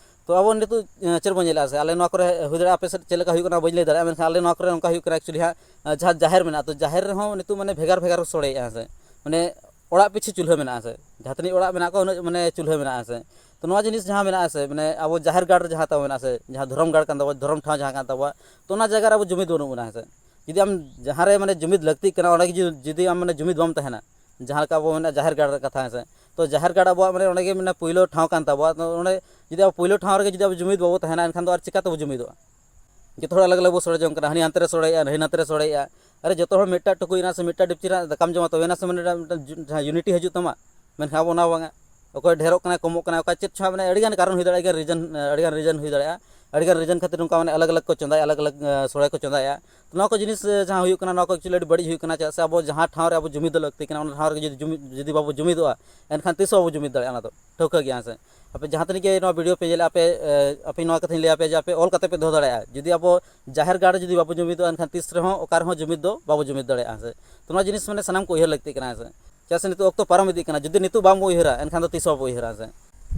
ᱛᱚ ᱟᱵᱚ ᱱᱤᱛᱚᱜ ᱪᱮᱫ ᱵᱚᱱ ᱧᱮᱞᱮᱫᱼᱟ, ᱥᱮ ᱟᱞᱮ ᱱᱚᱣᱟ ᱠᱚᱨᱮ ᱦᱩᱭ ᱫᱟᱲᱮᱭᱟᱜᱼᱟ ᱟᱯᱮ ᱥᱮᱫ ᱪᱮᱫ ᱞᱮᱠᱟ ᱦᱩᱭᱩᱜ ᱠᱟᱱᱟ ᱵᱟᱹᱧ ᱞᱟᱹᱭ ᱫᱟᱲᱮᱭᱟᱜᱼᱟ, ᱢᱮᱱᱠᱷᱟᱱ ᱟᱞᱮ ᱱᱚᱣᱟ ᱠᱚᱨᱮ ᱱᱚᱝᱠᱟ ᱦᱩᱭᱩᱜ ᱠᱟᱱᱟ actually ᱦᱟᱸᱜ, ᱡᱟᱦᱟᱸ ᱡᱟᱦᱮᱨ ᱢᱮᱱᱟᱜᱼᱟ, ᱛᱚ ᱡᱟᱦᱮᱨ ᱨᱮᱦᱚᱸ ᱱᱤᱛᱚᱜ ᱢᱟᱱᱮ ᱵᱷᱮᱜᱟᱨ ᱵᱷᱮᱜᱟᱨ ᱠᱚ ᱥᱚᱲᱮᱭᱮᱫᱼᱟ, ᱦᱮᱸ ᱥᱮ᱾ ᱢᱟᱱᱮ ᱚᱲᱟᱜ ᱯᱤᱪᱷᱩ ᱪᱩᱞᱦᱟᱹ ᱢᱮᱱᱟᱜᱼᱟ, ᱥᱮ ᱡᱟᱦᱟᱸ ᱛᱤᱱᱟᱹᱜ ᱚᱲᱟᱜ ᱢᱮᱱᱟᱜ ᱠᱚᱣᱟ ᱩᱱᱟᱹᱜ ᱢᱟᱱᱮ ᱪᱩᱞᱦᱟᱹ ᱢᱮᱱᱟᱜᱼᱟ, ᱥᱮ᱾ ᱛᱚ ᱱᱚᱣᱟ ᱡᱤᱱᱤᱥ ᱡᱟᱦᱟᱸ ᱢᱮᱱᱟᱜᱼᱟ, ᱥᱮ ᱢᱟᱱᱮ ᱟᱵᱚ ᱡᱟᱦᱮᱨ ᱜᱟᱲ ᱨᱮ ᱡᱟᱦᱟᱸ ᱛᱟᱵᱚ ᱢᱮᱱᱟᱜᱼᱟ, ᱥᱮ ᱡᱟᱦᱟᱸ ᱫᱷᱚᱨᱚᱢ ᱜᱟᱲ ᱠᱟᱱ ᱛᱟᱵᱚ, ᱫᱷᱚᱨᱚᱢ ᱴᱷᱟᱶ ᱡᱟᱦᱟᱸ ᱠᱟᱱ ᱛᱟᱵᱚ, ᱛᱚ ᱚᱱᱟ ᱡᱟᱭᱜᱟ ᱨᱮ ᱟᱵᱚ ᱡᱩᱢᱤᱫ ᱵᱟᱹᱱᱩᱜ ᱵᱚᱱᱟ, ᱦᱮᱸ ᱥᱮ᱾ ᱡᱩᱫᱤ ᱟᱢ ᱡᱟᱦᱟᱸ ᱨᱮ ᱢᱟᱱᱮ ᱡᱩᱢᱤᱫ ᱞᱟᱹᱠᱛᱤᱜ ᱠᱟᱱᱟ, ᱚᱸᱰᱮ ᱜᱮ ᱡᱩᱫᱤ, ᱡᱩᱫᱤ ᱟᱢ ᱢᱟᱱᱮ ᱡᱩᱢᱤᱫ ᱵᱟᱢ ᱛᱟᱦᱮᱱᱟ, ᱡᱟᱦᱟᱸ ᱞᱮᱠᱟ ᱟᱵᱚ ᱢᱮᱱᱟᱜᱼᱟ ᱡᱟᱦᱮᱨ ᱜᱟᱲ ᱨᱮ ᱠᱟᱛᱷᱟ, ᱦᱮᱸ ᱥᱮ᱾ ᱛᱚ ᱡᱟᱦᱮᱨ ᱜᱟᱲ ᱟᱵᱚᱣᱟᱜ ᱢᱟᱱᱮ ᱚᱸᱰᱮ ᱜᱮ ᱢᱟᱱᱮ ᱯᱩᱭᱞᱩ ᱴᱷᱟᱶ ᱠᱟᱱ ᱛᱟᱵᱚᱣᱟ᱾ ᱛᱚ ᱚᱸᱰᱮ ᱡᱩᱫᱤ ᱟᱵᱚ ᱯᱩᱭᱞᱩ ᱴᱷᱟᱶ ᱨᱮᱜᱮ ᱡᱩᱫᱤ ᱟᱵᱚ ᱡᱩᱢᱤᱫ ᱵᱟᱵᱚ ᱛᱟᱦᱮᱱᱟ, ᱮᱱᱠᱷᱟᱱ ᱫᱚ ᱟᱨ ᱪᱤᱠᱟᱹ ᱛᱮᱵᱚ ᱡᱩᱢᱤᱫᱚᱜᱼᱟ? ᱡᱚᱛᱚ ᱦᱚᱲ ᱟᱞᱟᱜᱽ ᱟᱞᱟᱜᱽ ᱵᱚ ᱥᱚᱲᱮ ᱡᱚᱝ ᱠᱟᱱᱟ, ᱦᱟᱹᱱᱤ ᱦᱟᱱᱛᱮ ᱨᱮ ᱥᱚᱲᱮᱭᱮᱜᱼᱟ, ᱱᱟᱹᱭ ᱱᱟᱛᱮ ᱨᱮ ᱥᱚᱲᱮᱭᱮᱜᱼᱟ᱾ ᱟᱨᱮ, ᱡᱚᱛᱚ ᱦᱚᱲ ᱢᱤᱫᱴᱟᱜ ᱴᱩᱠᱩᱡ ᱨᱮᱱᱟᱜ ᱥᱮ ᱢᱤᱫᱴᱟᱜ ᱰᱮᱠᱪᱤ ᱨᱮᱱᱟᱜ ᱫᱟᱠᱟᱢ ᱡᱚᱢᱟ, ᱛᱚᱵᱮ ᱱᱟ ᱥᱮ ᱢᱟᱱᱮ ᱢᱤᱫᱴᱟᱝ ᱡᱩ-, ᱡᱟᱦᱟᱸ ᱭᱩᱱᱤᱴᱤ ᱦᱤᱡᱩᱜ ᱛᱟᱢᱟ᱾ ᱢᱮᱱᱠᱷᱟᱱ ᱟᱵᱚ ᱚᱱᱟ ᱵᱟᱝᱟ᱾ ᱚᱠᱚᱭ ᱰᱷᱮᱨᱚᱜ ᱠᱟᱱᱟᱭ, ᱠᱚᱢᱚᱜ ᱠᱟᱱᱟᱭ, ᱚᱠᱟ ᱪᱮᱫ ᱪᱚ ᱦᱟᱸᱜ ᱢᱟᱱᱮ ᱟᱹᱰᱤᱜᱟᱱ ᱠᱟᱨᱚᱱ ᱦᱩᱭ ᱫᱟᱲᱮᱭᱟᱜᱼᱟ, ᱟᱹᱰᱤᱜᱟᱱ ᱨᱤᱡᱚᱱ, ᱟᱹᱰᱤᱜᱟᱱ ᱨᱤᱡᱚᱱ ᱦᱩᱭ ᱫᱟᱲᱮᱭᱟᱜᱼᱟ᱾ ᱟᱹᱰᱤᱜᱟᱱ ᱨᱤᱡᱚᱱ ᱠᱷᱟᱹᱛᱤᱨ ᱱᱚᱝᱠᱟ ᱢᱟᱱᱮ ᱟᱞᱟᱜᱽ ᱟᱞᱟᱜᱽ ᱠᱚ ᱪᱚᱸᱫᱟᱭᱟ, ᱟᱞᱟᱜᱽ ᱟᱞᱟᱜᱽ, ᱮᱸ, ᱥᱚᱲᱮ ᱠᱚ ᱪᱚᱸᱫᱟᱭᱟ᱾ ᱛᱚ ᱱᱚᱣᱟ ᱠᱚ ᱡᱤᱱᱤᱥ, ᱮᱸ, ᱡᱟᱦᱟᱸ ᱦᱩᱭᱩᱜ ᱠᱟᱱᱟ, ᱱᱚᱣᱟ ᱠᱚ actually ᱟᱹᱰᱤ ᱵᱟᱹᱲᱤᱡ ᱦᱩᱭᱩᱜ ᱠᱟᱱᱟ᱾ ᱪᱮᱫᱟᱜ ᱥᱮ ᱟᱵᱚ ᱡᱟᱦᱟᱸ ᱴᱷᱟᱶ ᱨᱮ ᱟᱵᱚ ᱡᱩᱢᱤᱫ ᱫᱚ ᱞᱟᱹᱠᱛᱤ ᱠᱟᱱᱟ, ᱚᱱᱟ ᱴᱷᱟᱶ ᱨᱮᱜᱮ ᱡᱩᱫᱤ ᱡᱩᱢᱤᱫ, ᱡᱩᱫᱤ ᱵᱟᱵᱚ ᱡᱩᱢᱤᱫᱚᱜᱼᱟ, ᱮᱱᱠᱷᱟᱱ ᱛᱤᱥ ᱦᱚᱸ ᱵᱟᱵᱚ ᱡᱩᱢᱤᱫ ᱫᱟᱲᱮᱭᱟᱜᱼᱟ᱾ ᱚᱱᱟ ᱫᱚ ᱴᱷᱟᱹᱣᱠᱟᱹ ᱜᱮᱭᱟ, ᱦᱮᱸ ᱥᱮ᱾ ᱟᱯᱮ ᱡᱟᱦᱟᱸ ᱛᱤᱱᱟᱹᱜ ᱜᱮ ᱱᱚᱣᱟ ᱵᱷᱤᱰᱤᱭᱳ ᱯᱮ ᱧᱮᱞᱟ, ᱟᱯᱮ, ᱮ, ᱟᱯᱮ ᱱᱚᱣᱟ ᱠᱟᱛᱷᱟᱧ ᱞᱟᱹᱭᱟ ᱯᱮ ᱡᱮ ᱟᱯᱮ ᱚᱞ ᱠᱟᱛᱮ ᱯᱮ ᱫᱚᱦᱚ ᱫᱟᱲᱮᱭᱟᱜᱼᱟ᱾ ᱡᱩᱫᱤ ᱟᱵᱚ ᱡᱟᱦᱮᱨ ᱜᱟᱲ ᱨᱮ ᱡᱩᱫᱤ ᱵᱟᱵᱚ ᱡᱩᱢᱤᱫᱚᱜᱼᱟ, ᱮᱱᱠᱷᱟᱱ ᱛᱤᱥ ᱨᱮᱦᱚᱸ ᱚᱠᱟ ᱨᱮᱦᱚᱸ ᱡᱩᱢᱤᱫ ᱫᱚ ᱵᱟᱵᱚ ᱡᱩᱢᱤᱫ ᱫᱟᱲᱮᱭᱟᱜᱼᱟ, ᱦᱮᱸ ᱥᱮ᱾ ᱛᱚ ᱱᱚᱣᱟ ᱡᱤᱱᱤᱥ ᱢᱟᱱᱮ ᱥᱟᱱᱟᱢ ᱠᱚ ᱩᱭᱦᱟᱹᱨ ᱞᱟᱹᱠᱛᱤ ᱠᱟᱱᱟ, ᱦᱮᱸ ᱥᱮ᱾ ᱪᱮᱫᱟᱜ ᱥᱮ ᱱᱤᱛᱚᱜ ᱚᱠᱛᱚ ᱯᱟᱨᱚᱢ ᱤᱫᱤᱜ ᱠᱟᱱᱟ, ᱡᱩᱫᱤ ᱱᱤᱛᱚᱜ ᱵᱟᱢ ᱩᱭᱦᱟᱹᱨᱟ, ᱮᱱᱠᱷᱟᱱ ᱫᱚ ᱛᱤᱥ ᱦᱚᱸ ᱵᱟᱵᱚ ᱩᱭᱦᱟᱹᱨᱟ, ᱦᱮᱸ ᱥᱮ᱾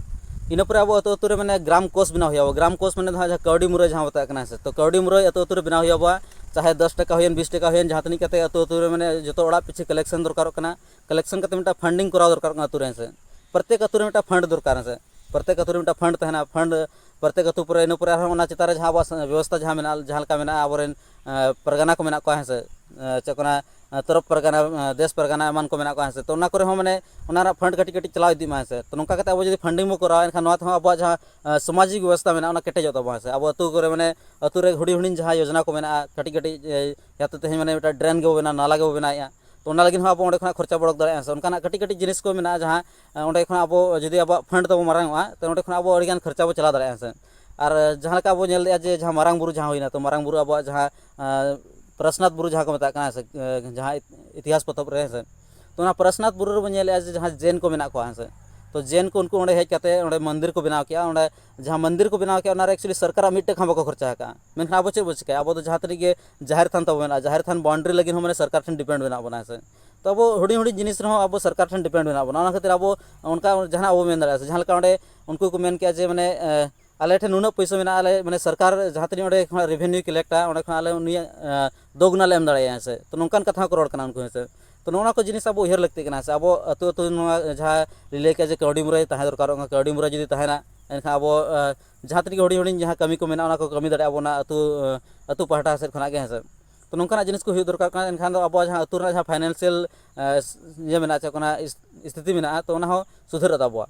ᱤᱱᱟᱹ ᱯᱚᱨᱮ ᱟᱵᱚ ᱟᱹᱛᱩ ᱟᱹᱛᱩ ᱨᱮ ᱢᱟᱱᱮ ᱜᱨᱟᱢ ᱠᱳᱥ ᱵᱮᱱᱟᱣ ᱦᱩᱭᱩᱜᱼᱟ᱾ ᱜᱨᱟᱢ ᱠᱳᱥ ᱢᱟᱱᱮ ᱫᱚ ᱦᱟᱸᱜ ᱡᱟᱦᱟᱸ ᱠᱟᱹᱣᱰᱤ ᱢᱩᱨᱟᱹᱭ ᱡᱟᱦᱟᱸ ᱢᱮᱛᱟᱜ ᱠᱟᱱᱟ, ᱦᱮᱸ ᱥᱮ᱾ ᱛᱚ ᱠᱟᱹᱣᱰᱤ ᱢᱩᱨᱟᱹᱭ ᱟᱹᱛᱩ ᱟᱹᱛᱩ ᱨᱮ ᱵᱮᱱᱟᱣ ᱦᱩᱭᱩᱜᱼᱟ, ᱪᱟᱦᱮ ᱫᱚᱥ ᱴᱟᱠᱟ ᱦᱩᱭᱮᱱ, ᱵᱤᱥ ᱴᱟᱠᱟ ᱦᱩᱭᱮᱱ, ᱡᱟᱦᱟᱸ ᱛᱤᱱᱟᱹᱜ ᱠᱟᱛᱮ ᱟᱹᱛᱩ ᱟᱹᱛᱩ ᱨᱮ ᱢᱟᱱᱮ ᱡᱚᱛᱚ ᱚᱲᱟᱜ ᱯᱤᱪᱷᱤ ᱠᱟᱞᱮᱠᱥᱚᱱ ᱫᱚᱨᱠᱟᱨᱚᱜ ᱠᱟᱱᱟ, ᱠᱟᱞᱮᱠᱥᱚᱱ ᱠᱟᱛᱮ ᱢᱤᱫᱴᱟᱝ ᱯᱷᱟᱱᱰᱤᱝ ᱠᱚᱨᱟᱣ ᱫᱚᱨᱠᱟᱨ ᱠᱟᱱᱟ ᱟᱹᱛᱩ ᱨᱮ, ᱦᱮᱸ ᱥᱮ᱾ ᱯᱨᱚᱛᱮᱠ ᱟᱹᱛᱩ ᱨᱮ ᱢᱤᱫᱴᱟᱝ ᱯᱷᱟᱱᱰ ᱫᱚᱨᱠᱟᱨ, ᱦᱮᱸ ᱥᱮ᱾ ᱯᱨᱚᱛᱮᱠ ᱟᱹᱛᱩ ᱨᱮ ᱢᱤᱫᱴᱟᱝ ᱯᱷᱟᱱᱰ ᱛᱟᱦᱮᱱᱟ, ᱯᱷᱟᱱᱰ ᱯᱨᱚᱛᱮᱠ ᱟᱹᱛᱩ ᱯᱚᱨᱮ, ᱤᱱᱟᱹ ᱯᱚᱨᱮ ᱟᱨᱦᱚᱸ ᱚᱱᱟ ᱪᱮᱛᱟᱱ ᱨᱮ ᱡᱟᱦᱟᱸ ᱟᱵᱚᱣᱟᱜ ᱵᱮᱵᱚᱥᱛᱷᱟ ᱡᱟᱦᱟᱸ ᱢᱮᱱᱟᱜᱼᱟ, ᱡᱟᱦᱟᱸ ᱞᱮᱠᱟ ᱢᱮᱱᱟᱜᱼᱟ ᱟᱵᱚᱨᱮᱱ, ᱮᱸ, ᱯᱟᱨᱜᱟᱱᱟ ᱠᱚ ᱢᱮᱱᱟᱜ ᱠᱚᱣᱟ, ᱦᱮᱸ ᱥᱮ᱾ ᱮᱸ, ᱪᱮᱫ ᱠᱚ ᱢᱮᱱᱟ, ᱮᱸ, ᱛᱚᱨᱚᱯ ᱯᱟᱨᱜᱟᱱᱟ, ᱮᱸ, ᱫᱮᱥ ᱯᱟᱨᱜᱟᱱᱟ ᱮᱢᱟᱱ ᱠᱚ ᱢᱮᱱᱟᱜ ᱠᱚᱣᱟ, ᱦᱮᱸ ᱥᱮ᱾ ᱛᱚ ᱚᱱᱟ ᱠᱚᱨᱮ ᱦᱚᱸ ᱢᱟᱱᱮ ᱚᱱᱟ ᱨᱮᱱᱟᱜ ᱯᱷᱟᱱᱰ ᱠᱟᱹᱴᱤᱡ ᱠᱟᱹᱴᱤᱡ ᱪᱟᱞᱟᱣ ᱤᱫᱤᱜ ᱢᱟ, ᱦᱮᱸ ᱥᱮ᱾ ᱛᱚ ᱱᱚᱝᱠᱟ ᱠᱟᱛᱮ ᱟᱵᱚ ᱡᱩᱫᱤ ᱯᱷᱟᱱᱰᱤᱝ ᱵᱚ ᱠᱚᱨᱟᱣᱟ, ᱮᱱᱠᱷᱟᱱ ᱱᱚᱣᱟ ᱛᱮᱦᱚᱸ ᱟᱵᱚᱣᱟᱜ ᱡᱟᱦᱟᱸ, ᱮᱸ, ᱥᱟᱢᱟᱡᱤᱠ ᱵᱮᱵᱚᱥᱛᱷᱟ ᱢᱮᱱᱟᱜᱼᱟ, ᱚᱱᱟ ᱠᱮᱴᱮᱡᱚᱜ ᱛᱟᱵᱚᱱᱟ, ᱦᱮᱸ ᱥᱮ᱾ ᱟᱵᱚ ᱟᱹᱛᱩ ᱠᱚᱨᱮ ᱦᱩᱰᱤᱧ ᱦᱩᱰᱤᱧ ᱡᱟᱦᱟᱸ ᱭᱳᱡᱚᱱᱟ ᱠᱚ ᱢᱮᱱᱟᱜᱼᱟ, ᱠᱟᱹᱴᱤᱡ ᱠᱟᱹᱴᱤᱡ, ᱮᱸ, ᱡᱟᱛᱮ ᱛᱮᱦᱮᱧ ᱢᱟᱱᱮ ᱢᱤᱫᱴᱟᱝ ᱰᱨᱮᱱ ᱜᱮᱵᱚ ᱵᱮᱱᱟᱣᱟ, ᱱᱟᱞᱟ ᱜᱮᱵᱚ ᱵᱮᱱᱟᱣᱮᱫᱼᱟ, ᱛᱚ ᱚᱱᱟ ᱞᱟᱹᱜᱤᱫ ᱦᱚᱸ ᱟᱵᱚ ᱚᱸᱰᱮ ᱠᱷᱚᱱᱟᱜ ᱠᱷᱚᱨᱪᱟ ᱵᱚ ᱚᱰᱚᱠ ᱫᱟᱲᱮᱭᱟᱜᱼᱟ, ᱦᱮᱸ ᱥᱮ᱾ ᱚᱱᱠᱟᱱᱟᱜ ᱠᱟᱹᱴᱤᱡ ᱠᱟᱹᱴᱤᱡ ᱡᱤᱱᱤᱥ ᱠᱚ ᱢᱮᱱᱟᱜᱼᱟ, ᱡᱟᱦᱟᱸ, ᱮᱸ, ᱚᱸᱰᱮ ᱠᱷᱚᱱᱟᱜ ᱟᱵᱚ ᱡᱩᱫᱤ ᱟᱵᱚᱣᱟᱜ ᱯᱷᱟᱱᱰ ᱛᱟᱵᱚ ᱢᱟᱨᱟᱝ ᱚᱜᱼᱟ, ᱛᱚ ᱚᱸᱰᱮ ᱠᱷᱚᱱᱟᱜ ᱟᱵᱚ ᱟᱹᱰᱤᱜᱟᱱ ᱠᱷᱚᱨᱪᱟ ᱵᱚ ᱪᱟᱞᱟᱣ ᱫᱟᱲᱮᱭᱟᱜᱼᱟ, ᱦᱮᱸ ᱥᱮ᱾ ᱟᱨ ᱡᱟᱦᱟᱸ ᱞᱮᱠᱟ ᱟᱵᱚ ᱧᱮᱞ ᱞᱮᱫᱼᱟ ᱡᱮ ᱡᱟᱦᱟᱸ ᱢᱟᱨᱟᱝ ᱵᱩᱨᱩ ᱡᱟᱦᱟᱸ ᱦᱩᱭᱱᱟ, ᱛᱚ ᱢᱟᱨᱟᱝ ᱵᱩᱨᱩ ᱟᱵᱚᱣᱟᱜ ᱡᱟᱦᱟᱸ ᱟᱸ, ᱯᱨᱟᱥᱱᱟᱛᱷ ᱵᱩᱨᱩ ᱡᱟᱦᱟᱸ ᱠᱚ ᱢᱮᱛᱟᱜ ᱠᱟᱱᱟ ᱥᱮ, ᱟᱸ, ᱡᱟᱦᱟᱸ ᱤᱛᱤᱦᱟᱥ ᱯᱚᱛᱚᱵ ᱨᱮ, ᱦᱮᱸ ᱥᱮ, ᱛᱚ ᱚᱱᱟ ᱯᱨᱟᱥᱱᱟᱛᱷ ᱵᱩᱨᱩ ᱨᱮᱵᱚᱱ ᱧᱮᱞᱮᱫᱼᱟ ᱡᱮ ᱡᱟᱦᱟᱸ ᱡᱮᱱ ᱠᱚ ᱢᱮᱱᱟᱜ ᱠᱚᱣᱟ, ᱦᱮᱸ ᱥᱮ, ᱛᱚ ᱡᱮᱱ ᱠᱚ ᱩᱱᱠᱩ ᱚᱸᱰᱮ ᱦᱮᱡ ᱠᱟᱛᱮ ᱚᱸᱰᱮ ᱢᱚᱱᱫᱤᱨ ᱠᱚ ᱵᱮᱱᱟᱣ ᱠᱮᱜᱼᱟ᱾ ᱚᱸᱰᱮ ᱡᱟᱦᱟᱸ ᱢᱚᱱᱫᱤᱨ ᱠᱚ ᱵᱮᱱᱟᱣ ᱠᱮᱜᱼᱟ, ᱚᱱᱟ ᱨᱮ actually ᱥᱚᱨᱠᱟᱨᱟᱜ ᱢᱤᱫ ᱴᱟᱠᱟ ᱦᱚᱸ ᱵᱟᱠᱚ ᱠᱷᱚᱨᱪᱟ ᱟᱠᱟᱫᱼᱟ᱾ ᱢᱮᱱᱠᱷᱟᱱ ᱟᱵᱚ ᱪᱮᱫ ᱵᱚ ᱪᱤᱠᱟᱹᱭᱟ? ᱟᱵᱚ ᱫᱚ ᱡᱟᱦᱟᱸ ᱛᱤᱱᱟᱹᱜ ᱜᱮ ᱡᱟᱦᱮᱨ ᱛᱷᱟᱱ ᱛᱟᱵᱚ ᱢᱮᱱᱟᱜᱼᱟ, ᱡᱟᱦᱮᱨ ᱛᱷᱟᱱ ᱵᱟᱣᱩᱱᱰᱟᱨᱤ ᱞᱟᱹᱜᱤᱫ ᱦᱚᱸ ᱢᱟᱱᱮ ᱥᱚᱨᱠᱟᱨ ᱴᱷᱮᱱ ᱰᱤᱯᱮᱱᱰ ᱢᱮᱱᱟᱜ ᱵᱚᱱᱟ, ᱦᱮᱸ ᱥᱮ᱾ ᱛᱚ ᱟᱵᱚ ᱦᱩᱰᱤᱧ ᱦᱩᱰᱤᱧ ᱡᱤᱱᱤᱥ ᱨᱮᱦᱚᱸ ᱟᱵᱚ ᱥᱚᱨᱠᱟᱨ ᱴᱷᱮᱱ ᱰᱤᱯᱮᱱᱰ ᱢᱮᱱᱟᱜ ᱵᱚᱱᱟ᱾ ᱚᱱᱟ ᱠᱷᱟᱹᱛᱤᱨ ᱟᱵᱚ ᱚᱱᱠᱟ ᱡᱟᱦᱟᱱᱟᱜ ᱟᱵᱚ ᱢᱮᱱ ᱫᱟᱲᱮᱭᱟᱜᱼᱟ ᱥᱮ, ᱡᱟᱦᱟᱸ ᱞᱮᱠᱟ ᱚᱸᱰᱮ ᱩᱱᱠᱩ ᱠᱚ ᱢᱮᱱ ᱠᱮᱜᱼᱟ ᱡᱮ ᱢᱟᱱᱮ, ᱮ, ᱟᱞᱮ ᱴᱷᱮᱱ ᱱᱩᱱᱟᱹᱜ ᱯᱩᱭᱥᱟᱹ ᱢᱮᱱᱟᱜᱼᱟ, ᱟᱞᱮ ᱢᱟᱱᱮ ᱥᱚᱨᱠᱟᱨ ᱡᱟᱦᱟᱸ ᱛᱤᱱᱟᱹᱜ ᱚᱸᱰᱮ ᱠᱷᱚᱱᱟᱜ revenue collectᱟ, ᱚᱸᱰᱮ ᱠᱷᱚᱱᱟᱜ ᱟᱞᱮ ᱩᱱᱤᱭᱟᱜ, ᱮ, ᱫᱩᱜᱽᱱᱟ ᱞᱮ ᱮᱢ ᱫᱟᱲᱮᱭᱟᱜᱼᱟ, ᱦᱮᱸ ᱥᱮ᱾ ᱛᱚ ᱱᱚᱝᱠᱟᱱ ᱠᱟᱛᱷᱟ ᱦᱚᱸᱠᱚ ᱨᱚᱲ ᱠᱟᱱᱟ ᱩᱱᱠᱩ, ᱦᱮᱸ ᱥᱮ᱾ ᱛᱚ ᱱᱚᱜᱼᱚ ᱱᱚᱣᱟ ᱠᱚ ᱡᱤᱱᱤᱥ ᱟᱵᱚ ᱩᱭᱦᱟᱹᱨ ᱞᱟᱹᱠᱛᱤᱜ ᱠᱟᱱᱟ, ᱥᱮ ᱟᱵᱚ ᱟᱹᱛᱩ ᱟᱹᱛᱩ ᱱᱚᱣᱟ ᱡᱟᱦᱟᱸ ᱞᱤᱧ ᱞᱟᱹᱭ ᱠᱮᱜᱼᱟ ᱡᱮ ᱠᱟᱹᱣᱰᱤ ᱢᱩᱨᱟᱹᱭ ᱛᱟᱦᱮᱸ ᱫᱚᱨᱠᱟᱨᱚᱜ ᱠᱟᱱᱟ, ᱠᱟᱹᱣᱰᱤ ᱢᱩᱨᱟᱹᱭ ᱡᱩᱫᱤ ᱛᱟᱦᱮᱱᱟ, ᱮᱱᱠᱷᱟᱱ ᱟᱵᱚ, ᱮ, ᱡᱟᱦᱟᱸ ᱛᱤᱱᱟᱹᱜ ᱜᱮ ᱦᱩᱰᱤᱧ ᱦᱩᱰᱤᱧ ᱡᱟᱦᱟᱸ ᱠᱟᱹᱢᱤ ᱠᱚ ᱢᱮᱱᱟᱜᱼᱟ, ᱚᱱᱟ ᱠᱚ ᱠᱟᱹᱢᱤ ᱫᱟᱲᱮᱭᱟᱜᱼᱟ ᱵᱚᱱ ᱟᱹᱛᱩ, ᱮ, ᱟᱹᱛᱩ ᱯᱟᱦᱴᱟ ᱥᱮᱫ ᱠᱷᱚᱱᱟᱜ ᱜᱮ, ᱦᱮᱸ ᱥᱮ᱾ ᱛᱚ ᱱᱚᱝᱠᱟᱱᱟᱜ ᱡᱤᱱᱤᱥ ᱠᱚ ᱦᱩᱭᱩᱜ ᱫᱚᱨᱠᱟᱨ ᱠᱟᱱᱟ, ᱮᱱᱠᱷᱟᱱ ᱫᱚ ᱟᱵᱚᱣᱟᱜ ᱡᱟᱦᱟᱸ ᱟᱹᱛᱩ ᱨᱮᱱᱟᱜ ᱡᱟᱦᱟᱸ financial, ᱮ, ᱤᱭᱟᱹ ᱢᱮᱱᱟᱜᱼᱟ, ᱪᱮᱫ ᱠᱚ ᱢᱮᱱᱟ, ᱤᱥ-, ᱥᱛᱷᱤᱛᱤ ᱢᱮᱱᱟᱜᱼᱟ, ᱛᱚ ᱚᱱᱟ ᱦᱚᱸ ᱥᱩᱫᱷᱟᱹᱨᱚᱜ ᱛᱟᱵᱚᱣᱟ᱾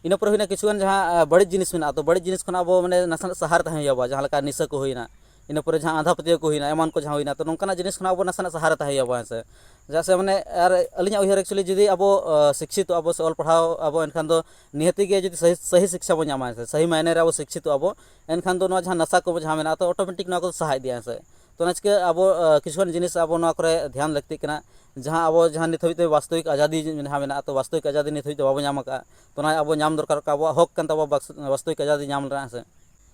ᱤᱱᱟᱹ ᱯᱚᱨᱮ ᱦᱩᱭᱱᱟ ᱠᱤᱪᱷᱩᱜᱟᱱ ᱡᱟᱦᱟᱸ, ᱟ, ᱵᱟᱹᱲᱤᱡ ᱡᱤᱱᱤᱥ ᱢᱮᱱᱟᱜᱼᱟ, ᱛᱚ ᱵᱟᱹᱲᱤᱡ ᱡᱤᱱᱤᱥ ᱠᱷᱚᱱᱟᱜ ᱟᱵᱚ ᱢᱟᱱᱮ ᱱᱟᱥᱮᱱᱟᱜ ᱥᱟᱦᱟ ᱨᱮ ᱛᱟᱦᱮᱸ ᱦᱩᱭᱩᱜᱼᱟ, ᱡᱟᱦᱟᱸ ᱞᱮᱠᱟ ᱱᱤᱥᱟᱹ ᱠᱚ ᱦᱩᱭᱱᱟ, ᱤᱱᱟᱹ ᱯᱚᱨᱮ ᱡᱟᱦᱟᱸ ᱟᱸᱫᱷᱟ ᱯᱟᱹᱛᱭᱟᱹᱣ ᱠᱚ ᱦᱩᱭᱱᱟ, ᱮᱢᱟᱱ ᱠᱚ ᱡᱟᱦᱟᱸ ᱦᱩᱭᱱᱟ, ᱛᱚ ᱱᱚᱝᱠᱟᱱᱟᱜ ᱡᱤᱱᱤᱥ ᱠᱷᱚᱱᱟᱜ ᱟᱵᱚ ᱱᱟᱥᱮᱱᱟᱜ ᱥᱟᱦᱟ ᱨᱮ ᱛᱟᱦᱮᱸ ᱦᱩᱭᱩᱜᱼᱟ ᱟᱵᱚ, ᱦᱮᱸ ᱥᱮ᱾ ᱪᱮᱫᱟᱜ ᱥᱮ ᱢᱟᱱᱮ ᱟᱨ ᱟᱹᱞᱤᱧᱟᱜ ᱩᱭᱦᱟᱹᱨ actually ᱡᱩᱫᱤ ᱟᱵᱚ, ᱟ, ᱥᱤᱠᱠᱷᱤᱛᱚ ᱟᱵᱚ ᱥᱮ ᱚᱞ ᱯᱟᱲᱦᱟᱣ ᱟᱵᱚ, ᱮᱱᱠᱷᱟᱱ ᱫᱚ ᱱᱤᱦᱟᱹᱛᱤ ᱜᱮ ᱡᱩᱫᱤ ᱥᱟᱹᱦᱤ, ᱥᱟᱹᱦᱤ ᱥᱤᱠᱠᱷᱟ ᱵᱚᱱ ᱧᱟᱢᱟ, ᱦᱮᱸ ᱥᱮ, ᱥᱟᱹᱦᱤ ᱢᱟᱭᱱᱮ ᱨᱮ ᱟᱵᱚ ᱥᱤᱠᱠᱷᱤᱛᱚ ᱟᱵᱚ, ᱮᱱᱠᱷᱟᱱ ᱫᱚ ᱱᱚᱣᱟ ᱡᱟᱦᱟᱸ ᱱᱟᱥᱟ ᱠᱚ ᱡᱟᱦᱟᱸ ᱢᱮᱱᱟᱜᱼᱟ, ᱛᱚ automatic ᱱᱚᱣᱟ ᱠᱚᱫᱚ ᱥᱟᱦᱟ ᱤᱫᱤᱜᱼᱟ, ᱦᱮᱸ ᱥᱮ᱾ ᱛᱚ ᱚᱱᱟ ᱪᱤᱠᱟᱹ ᱟᱵᱚ, ᱟ, ᱠᱤᱪᱷᱩᱜᱟᱱ ᱡᱤᱱᱤᱥ ᱟᱵᱚ ᱱᱚᱣᱟ ᱠᱚᱨᱮ ᱫᱷᱮᱭᱟᱱ ᱞᱟᱹᱠᱛᱤᱜ ᱠᱟᱱᱟ, ᱡᱟᱦᱟᱸ ᱟᱵᱚ ᱡᱟᱦᱟᱸ ᱱᱤᱛ ᱦᱟᱹᱵᱤᱡ ᱛᱮ ᱵᱟᱥᱛᱚᱵᱤᱠ ᱟᱡᱟᱫᱤ ᱡᱟᱦᱟᱸ ᱢᱮᱱᱟᱜᱼᱟ, ᱛᱚ ᱵᱟᱥᱛᱚᱵᱤᱠ ᱟᱡᱟᱫᱤ ᱱᱤᱛ ᱦᱟᱹᱵᱤᱡ ᱛᱮ ᱵᱟᱵᱚ ᱧᱟᱢ ᱟᱠᱟᱫᱼᱟ, ᱛᱚ ᱚᱱᱟ ᱟᱵᱚ ᱧᱟᱢ ᱫᱚᱨᱠᱟᱨᱚᱜ ᱠᱟᱱᱟ, ᱟᱵᱚᱣᱟᱜ ᱦᱚᱠ ᱠᱟᱱ ᱛᱟᱵᱚᱱᱟ ᱵᱟᱥ-, ᱵᱟᱥᱛᱚᱵᱤᱠ ᱟᱡᱟᱫᱤ ᱧᱟᱢ ᱨᱮᱱᱟᱜ, ᱦᱮᱸ ᱥᱮ᱾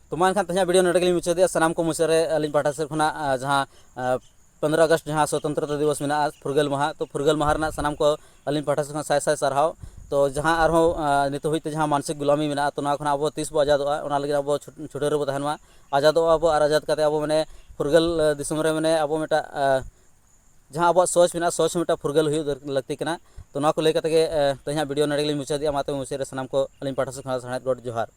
ᱛᱚ ᱢᱟ ᱮᱱᱠᱷᱟᱱ ᱛᱮᱦᱮᱧᱟᱜ video ᱱᱚᱰᱮ ᱜᱮᱞᱤᱧ ᱢᱩᱪᱟᱹᱫᱮᱜᱼᱟ᱾ ᱥᱟᱱᱟᱢ ᱠᱚ ᱢᱩᱪᱟᱹᱫ ᱨᱮ ᱟᱹᱞᱤᱧ ᱯᱟᱦᱴᱟ ᱥᱮᱫ ᱠᱷᱚᱱᱟᱜ, ᱟ, ᱡᱟᱦᱟᱸ, ᱟ, ᱯᱚᱱᱨᱚ ᱟᱜᱚᱥᱴ ᱡᱟᱦᱟᱸ ᱥᱚᱛᱚᱱᱛᱨᱚᱛᱟ ᱫᱤᱵᱚᱥ ᱢᱮᱱᱟᱜᱼᱟ, ᱯᱷᱩᱨᱜᱟᱹᱞ ᱢᱟᱦᱟ, ᱛᱚ ᱯᱷᱩᱨᱜᱟᱹᱞ ᱢᱟᱦᱟ ᱨᱮᱱᱟᱜ ᱥᱟᱱᱟᱢ ᱠᱚ ᱟᱹᱞᱤᱧ ᱯᱟᱦᱴᱟ ᱥᱮᱫ ᱠᱷᱚᱱ ᱥᱟᱭ ᱥᱟᱭ ᱥᱟᱨᱦᱟᱣ᱾ ᱛᱚ ᱡᱟᱦᱟᱸ ᱟᱨᱦᱚᱸ, ᱟ, ᱱᱤᱛᱚᱜ ᱦᱟᱹᱵᱤᱡ ᱛᱮ ᱡᱟᱦᱟᱸ ᱢᱟᱱᱥᱤᱠ ᱜᱩᱞᱟᱢᱤ ᱢᱮᱱᱟᱜᱼᱟ, ᱛᱚ ᱱᱚᱣᱟ ᱠᱷᱚᱱᱟᱜ ᱟᱵᱚ ᱛᱤᱥ ᱵᱚ ᱟᱡᱟᱫᱚᱜᱼᱟ, ᱚᱱᱟ ᱞᱟᱹᱜᱤᱫ ᱟᱵᱚ ᱪᱷᱩᱴ-, ᱪᱷᱩᱴᱟᱹᱣ ᱨᱮᱵᱚ ᱛᱟᱦᱮᱱ ᱢᱟ᱾ ᱟᱡᱟᱫᱚᱜᱼᱟ ᱵᱚ ᱟᱨ ᱟᱡᱟᱫ ᱠᱟᱛᱮ ᱟᱵᱚ ᱢᱟᱱᱮ ᱯᱷᱩᱨᱜᱟᱹᱞ, ᱟ, ᱫᱤᱥᱚᱢ ᱨᱮ ᱢᱟᱱᱮ ᱟᱵᱚ ᱢᱤᱫᱴᱟᱜ, ᱟ, ᱡᱟᱦᱟᱸ ᱟᱵᱚᱣᱟᱜ ᱥᱚᱪ ᱢᱮᱱᱟᱜᱼᱟ, ᱥᱚᱪ ᱦᱚᱸ ᱢᱤᱫᱴᱟᱝ ᱯᱷᱩᱨᱜᱟᱹᱞ ᱦᱩᱭᱩᱜ ᱫᱚᱨ-, ᱞᱟᱹᱠᱛᱤ ᱠᱟᱱᱟ᱾ ᱛᱚ ᱱᱚᱣᱟ ᱠᱚ ᱞᱟᱹᱭ ᱠᱟᱛᱮ ᱜᱮ, ᱮ, ᱛᱮᱦᱮᱧᱟᱜ video ᱱᱚᱰᱮ ᱜᱮᱞᱤᱧ ᱢᱩᱪᱟᱹᱫᱮᱜᱼᱟ᱾ ᱢᱟ ᱛᱚᱵᱮ ᱢᱩᱪᱟᱹᱫ ᱨᱮ ᱥᱟᱱᱟᱢ ᱠᱚ ᱟᱹᱞᱤᱧ ᱯᱟᱦᱴᱟ ᱥᱮᱫ ᱠᱷᱚᱱᱟᱜ ᱥᱟᱨᱦᱟᱣ, ᱜᱚᱰ ᱡᱚᱦᱟᱨ᱾